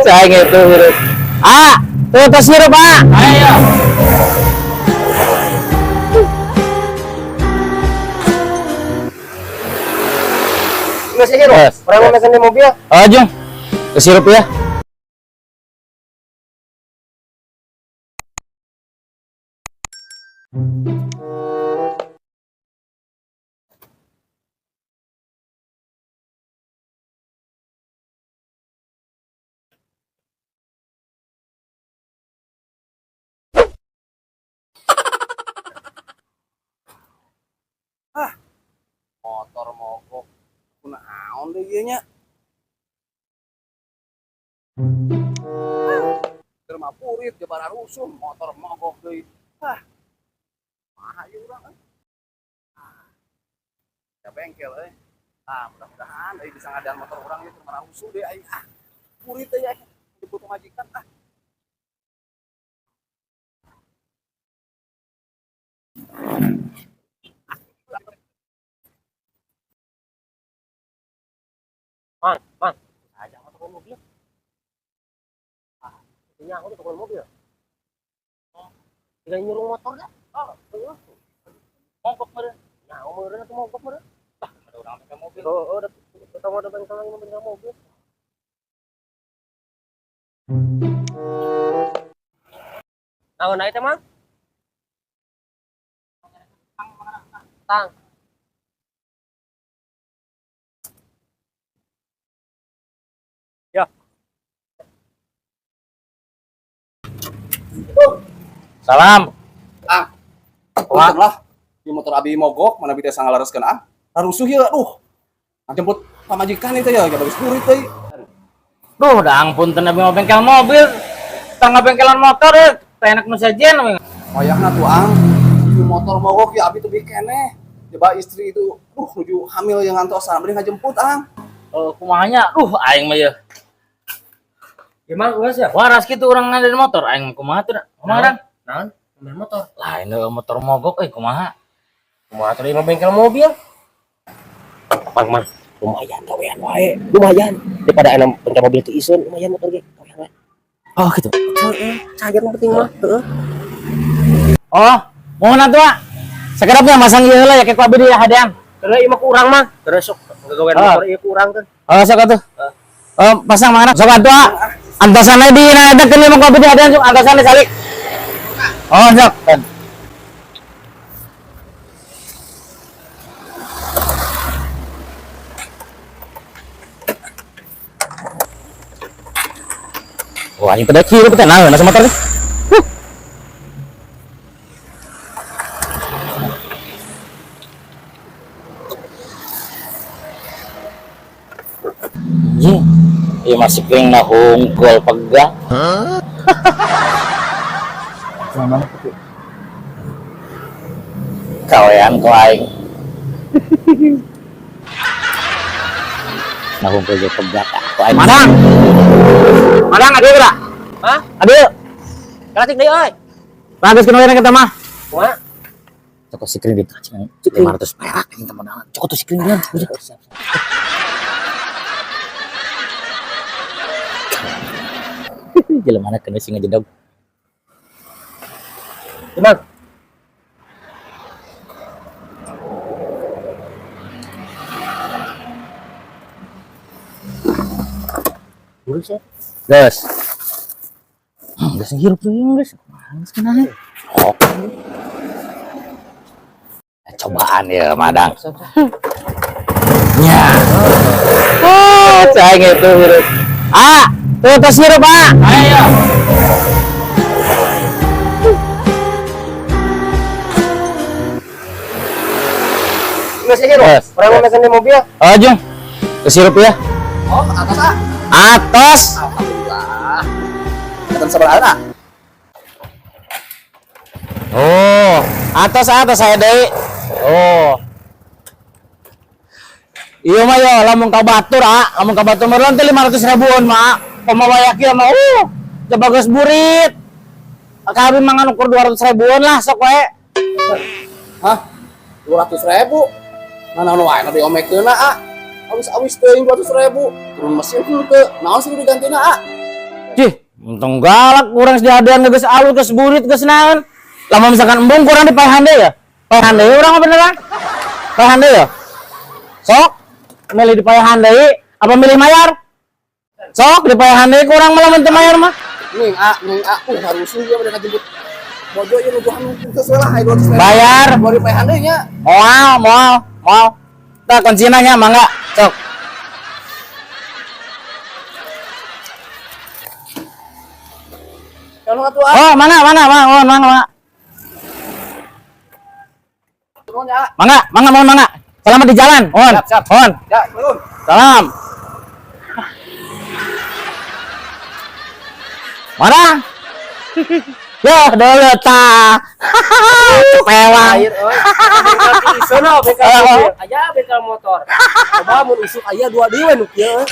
Cai itu hirup. Ah, tuh tos hirup, ah. Ayo. Masih hirup. Yes. Orang mau mesen di mobil. Oh, Jung. Geus hirup ya. Motor mogok kunaon deui ieu nya? Keur mah purit jabara rusuh, motor mogok deui. Ah, kumaha ieu urang euy? Ah, ya bengkel euy. Ah, mudah-mudahan euy bisa ngadaan motor urang ieu keur mah rusuh deui aing. Ah, purit deui aing jemput pamajikan ah. Mang, mang. Aja aku tukang mobil. Ah, ini aku tukang mobil. Tinggal nyuruh motor dah. Oh, bener. Mogok meureun. Nah, meureun atuh mogok meureun. Ada urang make mobil. Oh, oh, udah ketemu ada bengkel lagi bengkel mobil. Naon aja teh, Mang? Tang. Ya. Salam. Ah, punten lah. Di motor abi mogok, mana abi teh sangalareskeun ah. Rusuh ieu aduh. Jemput pamajikan itu ya, bagus purit euy. Duh, dang punten abi mau bengkel mobil. Tangga bengkelan motor euy. Teu enak nu sejen we. Wayahna tuh ang, di motor mogok ya abi tuh keneh. Coba istri itu, nuju hamil yang ngantosan, beri ngajemput ang. Oh, kumaha nya? Duh, aing mah yeuh. Gimana geus ya? Waras kitu urang ngadain motor, aing kumaha tuh? Kumaha dan? Naon? Mobil motor. Lain euy motor mogok euy kumaha? Kumaha tadi mah bengkel mobil? Mang, mang, lumayan gawean wae. Lumayan daripada enam bengkel mobil teu isun, lumayan motor ge gawean wae. Oh, gitu. Heeh, cager nu penting mah, heeh. Oh, mohon atuh, ah. Sakedapnya masang ieu heula ya ke ku abi di hadean. Karena ieu mah kurang mah. Terus sok gawean Ah. motor ieu kurang kan. Oh, sok atuh. Oh, pasang mana? Sok atuh, ah. Antosan di na eta keun mah ku abi di hadean sok antosan salik. Oh, sok. Kan. Wah, ini pada kiri teh naon nasa motor teh. Huh. Anjing. Ieu masih kering na hungkul pegah. Kawean ku aing. Nah hungkul ge pegah ku aing. Madang. Madang aduh geura. Hah? Aduh. Kalatik deui euy. Bagus kena kita mah. Kumaha? Coko sikring di 500 perak ini teman. Coko tuh sikring dia. Jelema mana kena sing ngejedog. Gimana? Urus ya. Gas. Geus hirup tuh geus. Geus kena. Oh. Cobaan ya, Madang. Nya. Oh, cai itu hirup. Ah, tuh tos hirup, ah. Ayo. Masih hirup. Yes. Orang mau mesen di mobil. Oh, Jung. Geus hirup ya. Oh, atas ah. Atas. Alhamdulillah. Katan sabar ah. Oh, atas atas saya deui. Oh. Iya mah yo lamun ka batur ah, lamun ka batur meureun teh 500 ribuan mah. Kumaha kieu mah teu bagus burit. Kami mangan ukur 200 ribuan lah sok wae. Hah? 200 ribu? Nah, naon wae na diomekeun ah. Awis-awis teuing 200 ribu. Turun mesin henteu. Naon sih digantina ah? Untung galak kurang dihadean geus alus, geus burit, geus naon. Lamun misalkan embung kurang dipaehan deui ya. Paehan deui urang mah beneran. Paehan deui ya. Sok milih dipaehan deui apa milih mayar? Sok dipaehan deui kurang malah mun teu mayar mah. Ning a, ning a, harusuh ieu udah ngajemput. Mojo ieu nuduhan geus we lah, 200 ribu. Bayar. Baru dipaehan deui nya. Moal, moal, moal. Tah kuncina nya mangga. Sok. Kalau atuh ah. Oh, mangga, mangga, mangga, mohon, mangga, mangga. Nuhun ya. Mangga, mangga, mohon, mangga. Selamat di jalan, mohon. Siap, siap. Mohon. Ya, nuhun. Salam. Mana? Yo, dulu ta. Pewang. Air euy. Bengkel isun oh, bengkel mobil. Aya bengkel motor. Coba mun isuk aya dua deui we nu kieu euy.